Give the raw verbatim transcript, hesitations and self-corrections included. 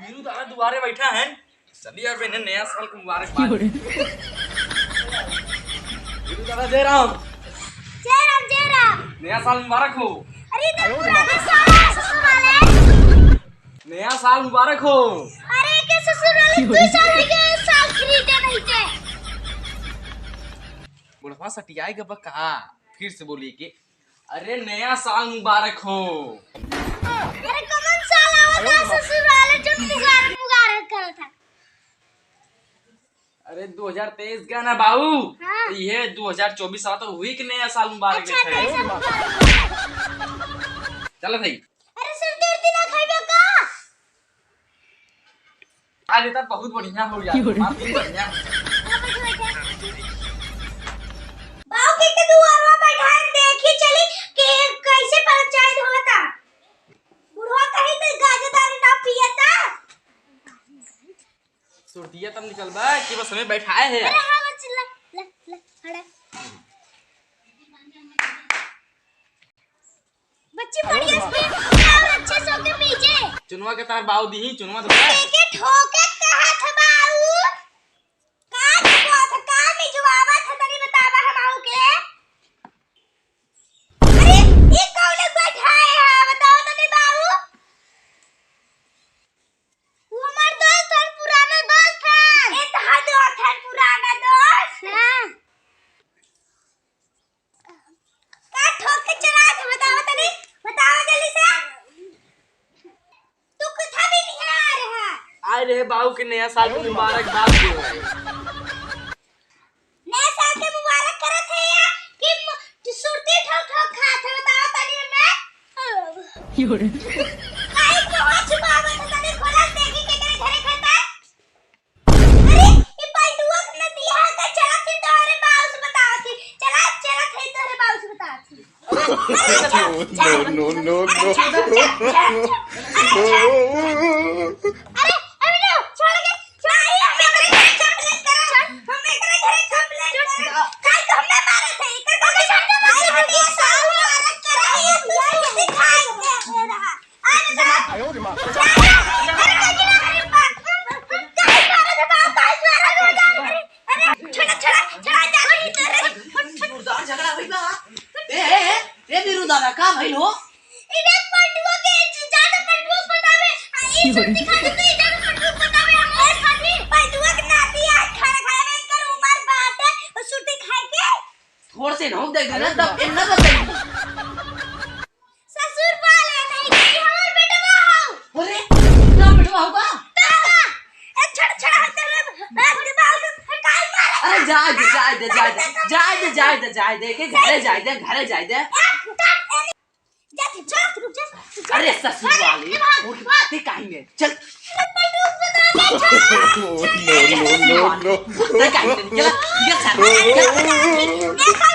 वीरू दादा दुआरे बैठा है। चलिए, अब इन्हें नया साल को मुबारकबाद। वीरू दादा, जय राम। जय राम, जय राम। नया साल मुबारक हो। अरे, तो पुराना साल है, ससुर वाले। नया साल मुबारक हो। अरे, के ससुर वाले, दो साल हो गए, साल खरीदे नहीं थे। बुढ़वा सटियाए के बा का? फिर से बोलिए कि अरे, नया साल मुबारक हो। अरे, कौन साल आवत है, ससुर वाले जो मुबारक, मुबारक करत है? अरे, दो हज़ार तेईस का ना बाऊ, हाँ। तो ये दो हज़ार चउबीस आवत है, वही के नया साल मुबारक अच्छा, देत है। नया साल मुबारक। चलो भाई। अरे, सुरती उरती ना खाइबे का? आज इतना बहुत बढ़िया हो यार, की हो रही? बहुत बढ़िया। बाऊ के, के दुआरवा बैठाए देखी चली कि कैसे पंचायत होता। बुढ़वा कहीं तो गाजा दारू ना पियता। सुरतिया तब निकलबा कि बस हमें बैठाए है। अरे हाँ, बस ला, ला, ला, हड़ा। बच्ची बढ़िया से पी, और अच्छे से ओके पीजे। चुनवा के तार बाऊ दीही, चुनवा तो एक एक ठोके कहा था बाऊ। का ठोका था, का मिजवावा था, तनी बतावा हम आऊ के। अरे, ये कौन बैठाए है, बताओ तनी बाऊ। वो हमार दोस्त है, पुराना दोस्त है। ये तो हर दोस्त है, पुराना दोस्त। हाँ। का ठोक के चला था, बतावा तनी, बतावा जल्दी से। तू कुथा भी नहीं आ रहा। आए रहे बाऊ के नया साल के मुबारकबाद दे रहे। नया साल के मुबारक करत है या कि म-, कि सुरती ठोक ठोक खात है, बतावा तनी मैं। की हो रही? काहे के हो छुपावत है, तनी खोला देखी के तेरे घरे खाता। अरे, ई पलटुआ के नतिया के चलत ही तोहरे बाऊ से बतावत ही। चला, चलत ही तोहरे बाऊ से बतावत ही। अरे, अरे, चल, चल, चल। No, no, no, अरे, no। चल, चल, चल, चल। अरे, अरे, अरे, छोड़ के, छोड़, ये हम एकरे घरे complaint करब। हम एकरे घरे complaint करब। काहे के हमें मारत है? एकर का भाई, हम ये साल मुबारक करे हैं, तू सुरती खाए के रहा। जोरदार झगड़ा भइल बा। ए, ए, ए, ए, वीरू दादा, का भइल हो? थोड़ से नहुक दे देना, तब इतना बताइए। ससुर पाले नहीं गई, हमार बेटवा हौ। अरे, ना बेटवा होगा? का? ए, छड़, छड़, हट, हट, हट, हट, हट, हट, काल मारे। अरे, जाए दे, जाए दे, जाए दे, जाए दे, जाए दे, जाए दे, के घरे जाए दे, घरे जाए दे। ए, हट, ए, जा, जा, जा, रुक जा, रुक जा। अरे, ससुर वाली, ए, भाग, उठ, भाग। ते काहे में? चल। अरे, पलटू बता दे, छोड़। No, no, no, no। ते काहे में? चल, चल, चल, चल।